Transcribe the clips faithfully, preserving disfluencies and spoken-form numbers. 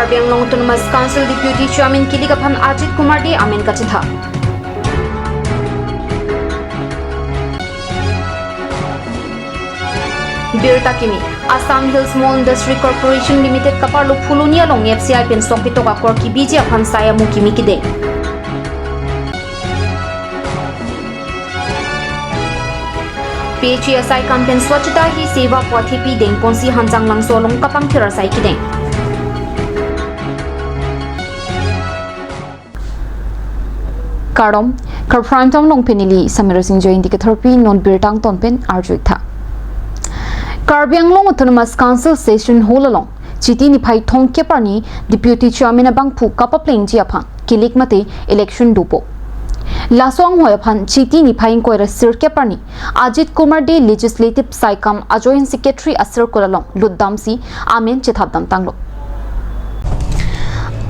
Karbi Anglong Autonomous Council Deputy Chairman kilik aphan Ajit Kumar Dey amen kachethap. Birta kimi, Assam Hill Small Industry Corporation Limited kaparlo Phuloni along F C I pen sok ketok akor kebiji aphan sai amu kimi kedeng. P H E asai kam pen Swachhata Hi Seva pu athepi dengponsi Hanjanglangso along kapangthir asai kedeng. Kardom, Kar Prime Time along pen neli Samira Singh Jain dei ketherpi, non birta angton pen arju-ik tha. Karbi Anglong Autonomous Council Session Hall along Chiti niphai thomkep arni Deputy Chairman abangphu kapaplengji aphan kilik mate election dopo. Laso anghoi aphan Chiti niphai ingkoi ra sirkep arni Ajit Kumar Dey Legislative Saikam a Joint Secretary a-circle along lutdamsi amen chethapdam tanglo.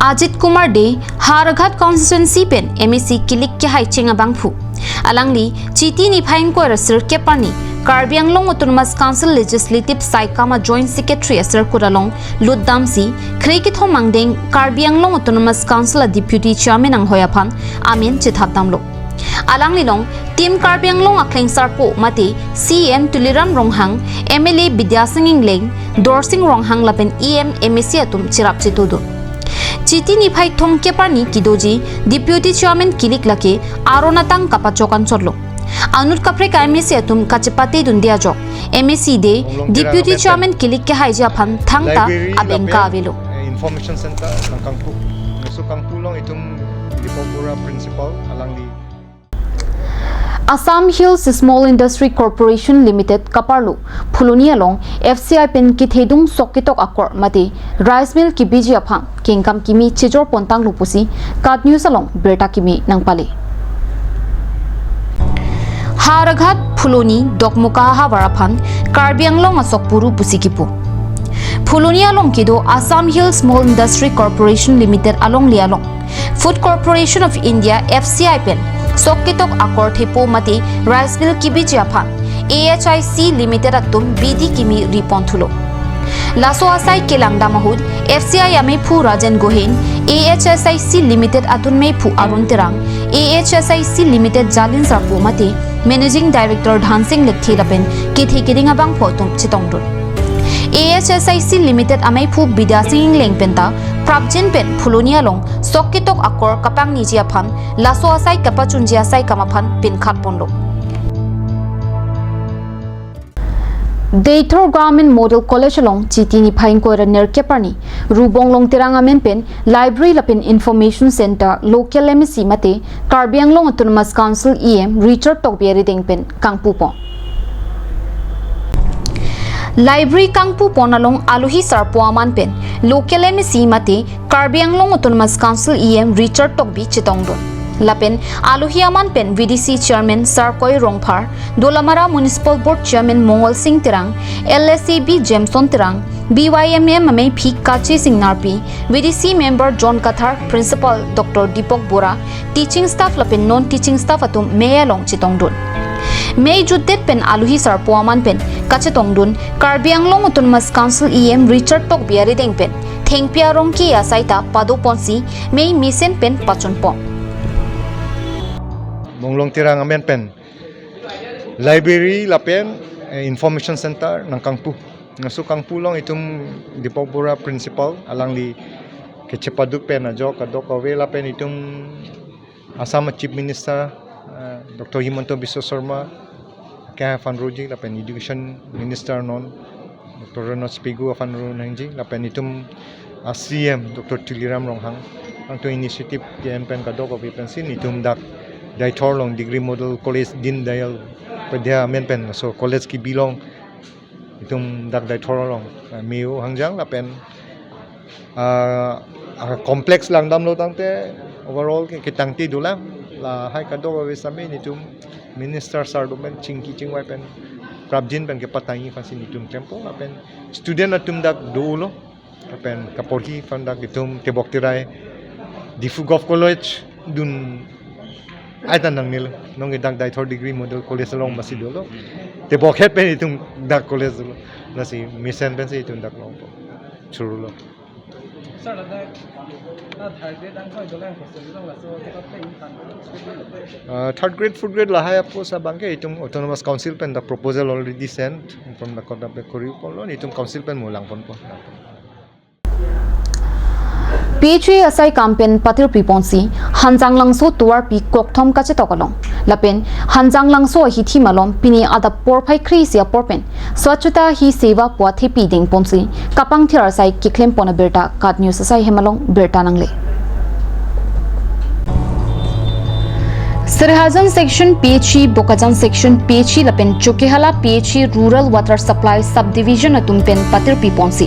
Ajit Kumar Dey Howraghat constituency pen M A C kilik kehai cheng abangphu. Alangli Chiti niphai ingkoi ra sirkep arni Karbi Anglong Autonomous Council Legislative Saikam a Joint Secretary a-circle along lutdamsi kre kethom angdeng Karbi Anglong Autonomous Council a Deputy Chairman anghoi aphan amen chethapdamlo. Alanglilong Team Karbi Anglong akleng sarpo mate C E M Tuliram Ronghang, M L A Bidya Sing Engleng, Dorsing Ronghang lapen E M, M A C atum cherap chetodun. Chiti niphai thomkep arni kedoji Deputy Chairman kilik lake aron atang kapachok anchotlo. Anut kaprek a M A C atum kachepatedunde ajok M A C Dey Deputy Chairman kilik kehaiji aphan thangta abengka avelo. Information Center Nangkangpu. So Kangpu along itum Deepak Bora Principal alangli. Assam Hills Small Industry Corporation Limited kaparlo Phuloni along F C I pen kethedung sok ketok akor mate rice mill kebiji aphan kengkam kimi chejor pontanglo pusi KAT News along birta kimi nangpale. Howraghat, Phuloni, Dokmoka ahavar aphan Karbi Anglong asok puru pusi kipu. Phuloni along kedo Assam Hill Small Industry Corporation Limited alongle along Food Corporation of India, F C I pen sok ketok akor thepo mate rice mill kebiji aphan A H I C Limited atum bidi kimi riponthulo. Laso asai kelangdam ahut F C I ameiphu Rajen Gohen, A H I C Limited atum meiphu Arun Terang, A H I C Limited jalin sarpo mate Managing Director Dhansing Lekthe lapen kethe keding abangphu atum chetongdun. A H I C Limited ameiphu Bidya Sing Engleng penta prapjin pen Phuloni along sok ketok akor kapangniji aphan laso asai kapachunji asai kam aphan pinkhat ponlo. Deithor Government Model College along Chiti niphai ingkoi ra nerkep arni Rubong Long Terang amen pen Library lapen Information Center, Local M A C mate Karbi Anglong Autonomous Council E M Richard Tokbi arideng pen kangpupon. Library kangpupon along alohi sarpo aman pen Local M A C mate Karbi Anglong Autonomous Council E M Richard Tokbi chetongdun. Lapen alohi aman pen V D C Chairman Sarkoi Rongphar, Dolamara Municipal Board Chairman Mongol Sing Terang, L S A B Jameson Terang, B Y M M ameiphi Kachi Sing Narpi, V D C Member John Kathar, Principal Doctor Deepak Bora, teaching staff lapen non-teaching staff atum mei along chetongdun. Mei jutdet pen alohi sarpo aman pen kachetongdun Karbi Anglong Autonomous Council E M Richard Tokbi arideng pen thengpi arong ke asai ta padoponsi mei mesen pen pachunpon. Rubong Long Terang amen pen Library lapen, eh, Information Center Nangkangpu. Laso kangpu along itum Deepak Bora Principal alangli kechepaduk pen ajok kadokave lapen itum Assam Chief Minister, eh, Doctor Himanta Biswa Sarma ke aphan roji lapen Education Minister non Doctor Ranoj Pegu aphan ronangji lapen itum a C M Doctor Tuliram Ronghang, angto initiative ke-en pen kadokave pensi itum dak Deithor along Degree Model College Deen Dayal Upadhyaya amen pen laso college kebi along itum dak Deithor along, eh, meo hangjang lapen, ah, ah, complex langdamlo tangte overall ke ketangte dolang, lahai kadokave sitame itum Minister sir atum pen chingki chingvai pen prapjin pen kepatangji aphansi itum klempo lapen student atum dak dolo lapen kaporhi aphan dak itum Tebok Terai Diphu Govt College dun ai ta nangnelo, nonke dak Deithor Degree Model College along masi dolo. Tebok het pen itum dak college dolo. Lasi mesen pensi itum dak longpo. Churulo. Sir, ladak, ah, third grade angkoi dolang hostel dolang laso kita play in fund. Uh, third grade, fourth grade lahai apos abangke itum Autonomous Council pen the proposal already sent from the Kodap Bakery polo itum council pen mulang ponpo. P H E asai kam pen patir piponsi, Hanjanglangso tovar pi kokthom kachetok along. Lapen, Hanjanglangso ahithi malom, pini adap porphai kre-isi apor pen, Swachhata Hi Seva pu athepi dengponsi, kapangthir asai keklem pon abirta KAT News asai hem along birta nangle. Srihajan section P H E, Bokajan section P H E lapen Chokihola P H E rural water supply subdivision atum pen patir piponsi,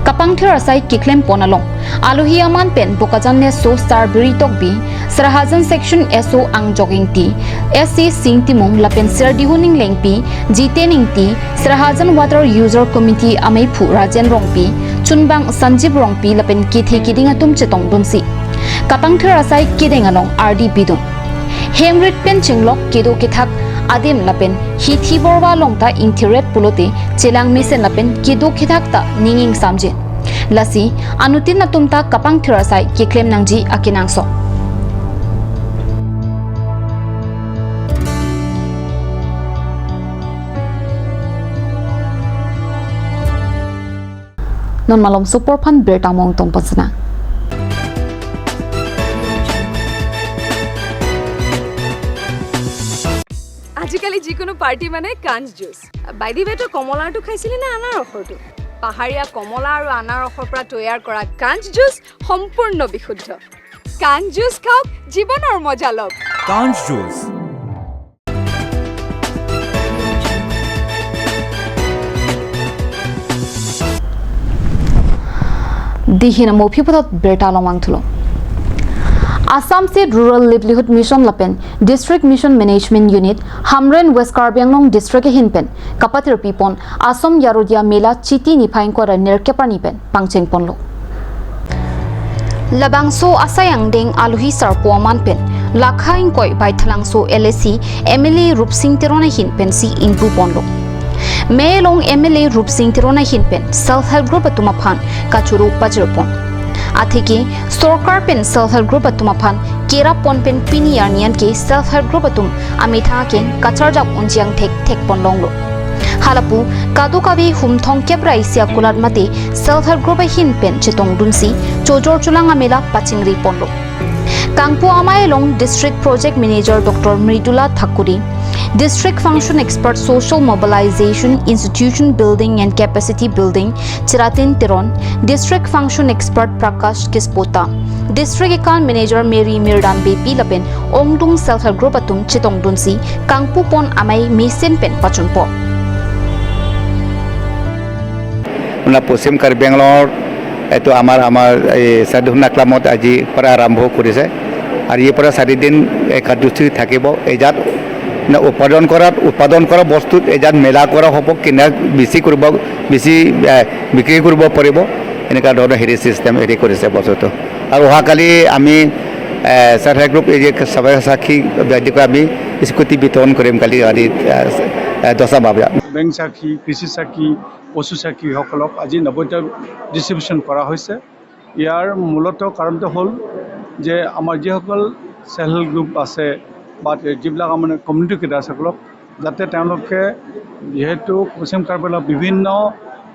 kapangthir asai keklem pon along, alohi aman pen Bokajan S O Starberi Tokbi, Srihajan section S O Angjok Ingti, S C Sing Timung lapen Serdihun Inglengpi, Jiten Ingti, Srihajan Water User Committee ameiphu Rajen Rongpi, chunbang Sanjib Rongpi lapen kethe keding atum chetongdunsi, kapangthir asai kedeng along ardi bidun. Hemrit pen chenglok kedo kethak adim lapen hithi borwa along ta ingthiret pulote chelang mesen lapen kedo kethak ta ning ingsamjin. Lasi, anuttin atum ta kapangthir asai keklem nangji akenangsot. Non malomso apor aphan birta mong tong pansina. আজিকালি যিকোনো পাৰ্টি মানে কাঞ্চ জুচ। বাইদিৱে, তই কমলাৰটো খাইছিলি নে আনাৰসৰটো? পাহাৰীয়া কমলা আৰু আনাৰসৰ পৰা তৈয়াৰ কৰা কাঞ্চ জুচ সম্পূৰ্ণ বিশুদ্ধ। কাঞ্চ জুচ খাওক, জীৱনৰ মজা লওক। কাঞ্চ juice. Dihin amo aphi puthot birta longvang thulo. Assam State Rural Livelihood Mission lapen District Mission Management Unit, Hamren, West Karbi Anglong District ahin pen kapatir pipon Assam Yarodia Mela Chiti niphai ingkoi ra nerkep arni pen pangcheng ponlo. Labangso asai angdeng alohi sarpo aman pen lakha ingkoi Baithalangso L A C M L A Rupsing Teron ahin pensi ingpu ponlo. Mei along M L A Rupsing Teron ahin pen self help group atum aphan kachoro pajir pon. Atheke sorkar pen self help group atum aphan kerap pon pen pini arni an ke self help group atum amethang akeng kacharjap unjiang thekthek pon longlo. Halapu kadokave hum thomkep ra isi akulat mate self help group ahin pen chetongdunsi chojor cholang amela pachingri ponlo. Kangpu amei along District Project Manager Doctor Mridula Thakuri, District Function Expert Social Mobilization, Institution Building and Capacity Building Chiratin Teron, District Function Expert Prakash Kispota, District Account Manager Mary Mirdam Beypi lapen ongdung self help group atum chetongdunsi kangpu pon amei mesen pen pachunpo. আপোনাৰ পশ্চিম কাৰ্বি আংলঙৰ এইটো আমাৰ, আমাৰ এই চাৰিদিনীয়া ক্লাবত আজিৰ পৰা আৰম্ভ কৰিছে। আৰু ইয়াৰ পৰা চাৰিদিন এই কাৰ্যসূচী থাকিব। এজাত মানে উৎপাদন কৰাত, উৎপাদন কৰা বস্তুত এজাত মেলা কৰা হ'ব, কিনা বেছি কৰিব, বেছি, এ, বিক্ৰী কৰিব পাৰিব, এনেকুৱা ধৰণৰ হেৰি চিষ্টেম হেৰি কৰিছে বস্তুটো। আৰু অহাকালি আমি, এ, চেল্ফ হেল্প গ্ৰুপ এই যে সবাই সাক্ষী ব্যক্তিকে আমি স্কুটি বিতৰণ কৰিম কালি ৰাতি, এ, এ, দহটা বজাত। বেংক চাকি, কৃষি চাকি, পশু চাকীসকলক আজি নৈবেদ্য ডিষ্ট্ৰিবিউশ্যন কৰা হৈছে। ইয়াৰ মূলত কাৰণটো হ'ল যে আমাৰ যিসকল চেল্ফ হেল্প গ্ৰুপ আছে বা যিবিলাক আমাৰ কমিউনিটি কেডাৰ্ছসকলক, যাতে তেওঁলোকে যিহেতু পশ্চিম কাৰ্বি আংলঙৰ বিভিন্ন,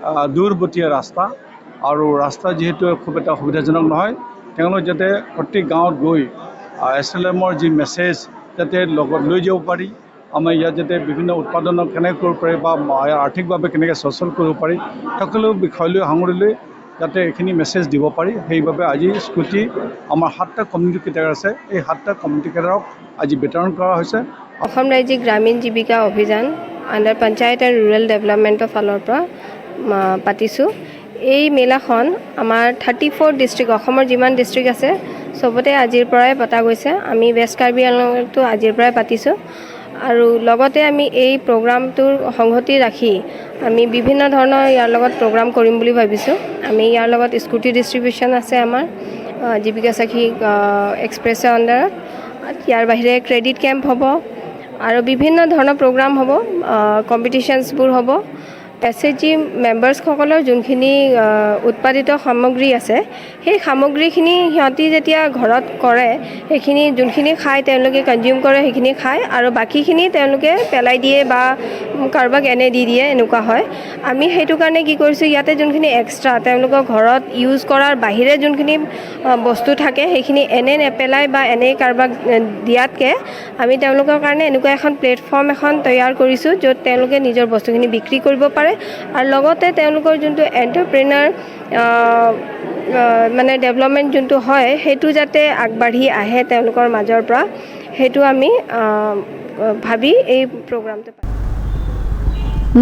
আহ, দূৰৱৰ্তীয়া ৰাস্তা আৰু ৰাস্তা যিহেতু খুব এটা সুবিধাজনক নহয়, তেওঁলোক যাতে প্ৰতি গাঁৱত গৈ, আহ, এছ এল এমৰ যি মেছেজ যাতে লগত লৈ যাব পাৰি, আমাৰ ইয়াত যাতে বিভিন্ন উৎপাদন কেনেকৈ কৰিব পাৰি বা মা-, আৰ্থিকভাৱে কেনেকৈ সচল কৰিব পাৰি, সকলো বিষয় লৈ সাঙুৰি লৈ যাতে এইখিনি মেছেজ দিব পাৰি, সেইবাবে আজি স্কুটি আমাৰ সাতটা কমিউনিটি কেডাৰ আছে, এই সাতটা কমিউনিটি কেডাৰক আজি বিতৰণ কৰা হৈছে। অসম ৰাজ্যিক গ্ৰামীণ জীৱিকা অভিযান আণ্ডাৰ পঞ্চায়ত এণ্ড ৰুৰেল ডেভেলপমেণ্টৰ ফালৰ পৰা, আ, পাতিছোঁ। এই মেলাখন আমাৰ থাৰ্টি ফ'ৰ ডিষ্ট্ৰিক্ট, অসমৰ যিমান ডিষ্ট্ৰিক্ট আছে, চবতে আজিৰ পৰাই পতা গৈছে। আমি ৱেষ্ট কাৰ্বি আংলঙতো আজিৰ পৰাই পাতিছোঁ। আৰু লগতে আমি এই প্ৰগ্ৰামটোৰ সংগতি ৰাখি আমি বিভিন্ন ধৰণৰ ইয়াৰ লগত প্ৰগ্ৰাম কৰিম বুলি ভাবিছোঁ। আমি ইয়াৰ লগত স্কুটি ডিষ্ট্ৰিবিউশ্যন আছে আমাৰ, আ, জীৱিকা চাখী, আ, এক্সপ্ৰেছৰ আণ্ডাৰত। ইয়াৰ বাহিৰে ক্ৰেডিট কেম্প হ'ব আৰু বিভিন্ন ধৰণৰ প্ৰগ্ৰাম হ'ব, আ, কম্পিটিশ্যনছবোৰ হ'ব। এছ এইচ জি মেম্বাৰ্ছসকলৰ যোনখিনি আহ, উৎপাদিত সামগ্ৰী আছে, সেই সামগ্ৰীখিনি সিহঁতি যেতিয়া ঘৰত কৰে, সেইখিনি যোনখিনি খায়, তেওঁলোকে কনজিউম কৰে, সেইখিনি খায় আৰু বাকীখিনি তেওঁলোকে পেলাই দিয়ে বা কাৰোবাক এনে দি দিয়ে, এনেকুৱা হয়। আমি সেইটো কাৰণে কি কৰিছোঁ, ইয়াতে যোনখিনি এক্সট্ৰা তেওঁলোকৰ ঘৰত ইউজ কৰাৰ বাহিৰে যোনখিনি আহ, বস্তু থাকে, সেইখিনি এনে নেপেলাই বা এনেই কাৰোবাক আহ, দিয়াতকৈ আমি তেওঁলোকৰ কাৰণে এনেকুৱা এখন প্লেটফৰ্ম এখন তৈয়াৰ কৰিছোঁ, য'ত তেওঁলোকে নিজৰ বস্তুখিনি বিক্ৰী কৰিব পাৰে আৰু লগতে তেওঁলোকৰ যোনটো এণ্টাৰপ্ৰেনাৰ মানে ডেভেলপমেণ্ট যোনটো হয়, সেইটো যাতে আগবাঢ়ি আহে তেওঁলোকৰ মাজৰ পৰা, সেইটো আমি আহ, ভাবি এই প্ৰগ্ৰামটো পাতিছোঁ।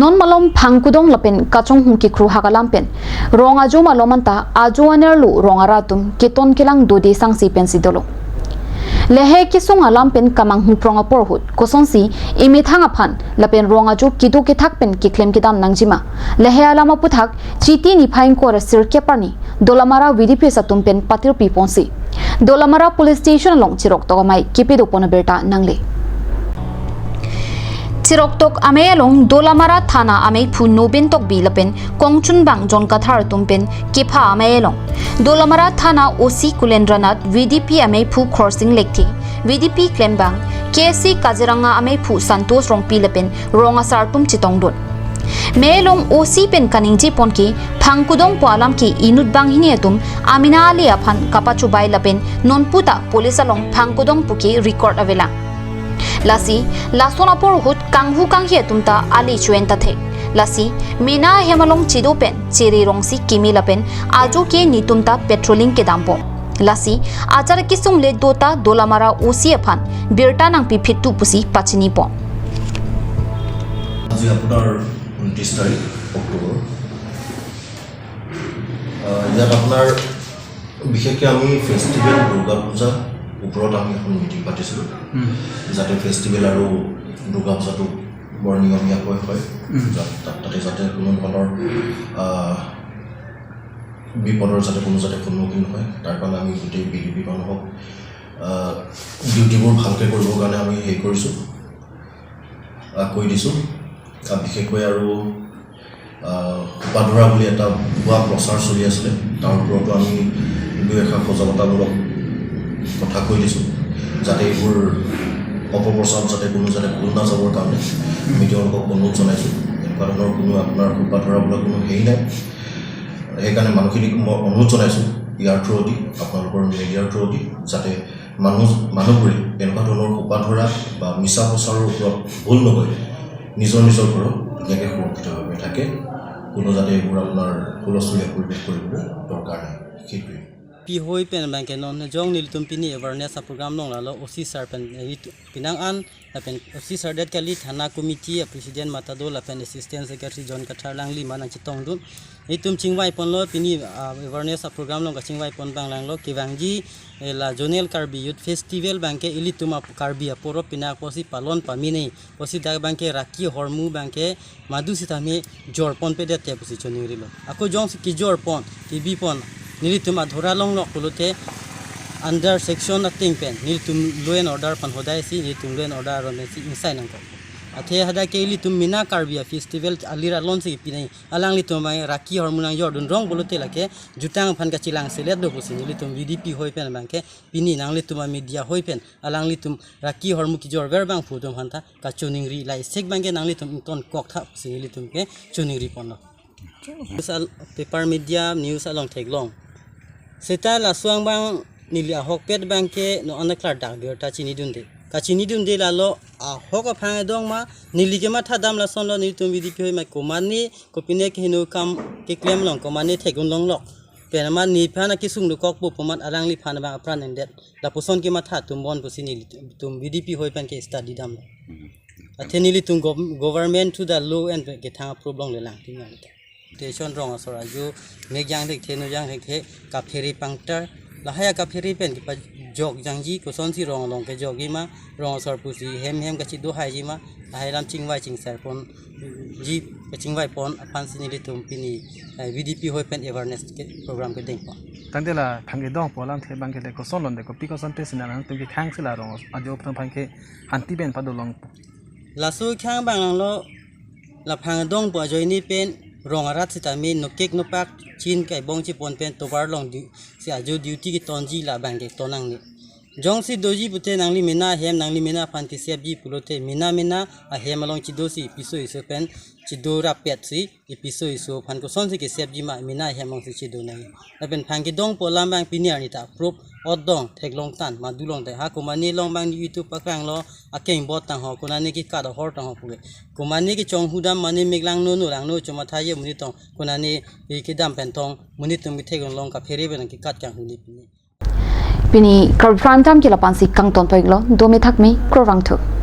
Non malom Phangkudong lapen Kachonghung Kikhruhak alam pen Rong Ajo malom anta ajo anerlo rong ara atum keton kelang dode sangsi pensi dolo. Lahei kesung alam pen kamanghu prong apor ahut kosonsi emethang aphan lapen rong ajo kedo kethak pen keklem kedam nangjima, lahei alam aputhak Chiti niphai ingkoi ra sirkep arni Dolamara V D P atum pen patirpi ponsi Dolamara Police Station along chiroktok amei kepadopon abirta nangle. Chiroktok amei along Dolamara Thana ameiphu Nobin Tokbi lapen kongchunbang John Kathar atum pen kepha amei along Dolamara Thana O C Kulendra Nath, V D P ameiphu Khorsing Lekthe, V D P klembang K C Kaziranga ameiphu Santosh Rongpi lapen rong asar atum chetongdun. Mei along O C pen kaningje pon ke Phangkudong pu alam ke inut banghini atum amena ali aphan kapachubai lapen nonputa police along Phangkudong pu ke record avelang. Lasi lason apor ahut kanghu kanghi atum ta ali chuen ta thek. Lasi mena ahem along chedo pen chere rongsi kimi lapen ajo ke netum ta patrolling kedam pon. Lasi achar kesung le dota Dolamara O C aphan birta nangpi phit tu pusi pachini pon. আজি আপোনাৰ ঊনত্ৰিছ তাৰিখ অক্টোবৰ। আহ, ইয়াত আপোনাৰ বিশেষকৈ আমি ফেষ্টিভেল দুৰ্গা পূজা ওপৰত আমি এখন মিটিং পাতিছিলোঁ, যাতে ফেষ্টিভেল আৰু দুৰ্গা পূজাটো বৰ নিয়মীয়াকৈ হয়, যা- তাত- তাতে যাতে কোনো ধৰণৰ আহ, বিপদৰ যাতে কোনো যাতে সন্মুখীন নহয়, তাৰ কাৰণে আমি গোটেই বি ডি পি মানুহক আহ, ডিউটিবোৰ ভালকৈ কৰিবৰ কাৰণে আমি হেৰি কৰিছোঁ, আহ, কৈ দিছোঁ। আহ, বিশেষকৈ আৰু আহ, সোপাধৰা বুলি এটা ভুৱা প্ৰচাৰ চলি আছিলে, তাৰ ওপৰতো আমি দুই এষাৰ সজাগতামূলক কথা কৈ দিছোঁ, যাতে এইবোৰ অপপ্ৰচাৰত যাতে কোনো যাতে ভুল নাযাবৰ কাৰণে আমি তেওঁলোকক অনুৰোধ জনাইছোঁ। এনেকুৱা ধৰণৰ কোনো আপোনাৰ সোপাধৰা বোলা কোনো হেৰি নাই। সেইকাৰণে মানুহখিনিক মই অনুৰোধ জনাইছোঁ ইয়াৰ থ্ৰুৱেদি, আপোনালোকৰ মিডিয়াৰ থ্ৰুৱেদি, যাতে মানুহ মানুহবোৰে এনেকুৱা ধৰণৰ সোপাধৰা বা মিছা প্ৰচাৰৰ ওপৰত ভুল নগৈ নিজৰ নিজৰ ঘৰত ধুনীয়াকৈ সুৰক্ষিতভাৱে থাকে। কোনো যাতে এইবোৰ আপোনাৰ হুলস্থুলীয়া পৰিৱেশ কৰিবলৈ দৰকাৰ নাই, সেইটোৱেই। পি হৈ pen abangke non jong nelitum pini awareness a program along lalo O C sir pen eh, pinang an lapen O C sir det kali thana committee a president matado lapen assistant secretary John Kathar alangli ma nangchetongdun. Itum chingvai ponlo pini ah, awareness a program along kachingvai pon abang langlo kevangji eh, la Zonal Karbi Youth Festival abangke ilitum a Karbi apor apina apotsi palon pamine apotsi dak abangke Rakhi ahormu abangke madu sitame jorpon pedet te pusi choningrilo. Ako jongsi kejorpon, kebipon, nelitum adhora longlok pulote under section ateng pen nelitum law and order aphan hodai si nelitum law and order aron si ingsai nangkok. Athe hadak ke ilitum mena Karbi a festival alir alonsi pinai alanglitum abang Rakhi ahormu nangjordun rong pulote lake jutang aphan kachelang selet do pusi nelitum V D P hoi pen abangke pini nanglitum a media hoi pen alanglitum Rakhi ahormu kejorver abang pu atum aphanta kachiningri, laisek abangke nanglitum ington koktha pusi nelitum ke chiningri ponlo. News al- paper media news along theklong. Seta laso angbang neli ahokpet abangke non an klardak birta chinidunde. Kachinidunde lalo ahok aphan dong ma neli kematha dam lasonlo nelitum V D P hoi ma komane kopine keheno kam keklem long komane thekdun longlok. Pen ma nephan akesung dokok pu pu amat alangliphan abang apran endet. Lapuson kematha atum bon pusi nelitum V D P hoi pen ke study dam. Athe nelitum gov- government to the law and kethang approve longle lang tinggal. Te chon rong asor ajo mek jang thekthe no jang thekthe kaphere pangtar lahai kaphere pen kepajok jangji kosonsi rong along kejokji ma rong asor pusi hem hem kachido haiji ma lahai alam chingvai chingsar ponji kachingvai pon aphansi nelitum pini eh, V D P hoi pen awareness ke program kedeng pon. Tangte la thang kedong pu alamthe abangke de koson londe kopi koson te sina nangtum kekhang si la rong ajo aphan abangke hanti pen padolong. Laso khang abang lo Laphang adongpo ajoine pen rong arat sitame nokek nopak chin kaibong chipon pen tovar along du-, si ajo duty ketonji labang ke tonang ni. Jongsi doji pute nangli mena ahem, nangli mena aphan kesepji pulote mena mena ahem along chido si piso iso pen chido rapet si ipiso iso aphan kosonsi kesepji ma mena ahem along si chido nang. Lapen phang kedongpo alam abang pini arni ta proof odong theklong tan madulong te ha komane along abang ni YouTube pakrang lo akeng bot tang ho konane kekat ahor tang ho puke. Komane kechong hudam mane meklang no no lang no chomatha ye monit tong konane ke kedam pen tong monit tum kethek long kaphere pen kekat kang huni pini. Pini Karbi Prime Time ke lapu-an si kangton pek lo, dome thakme, kurvangthu.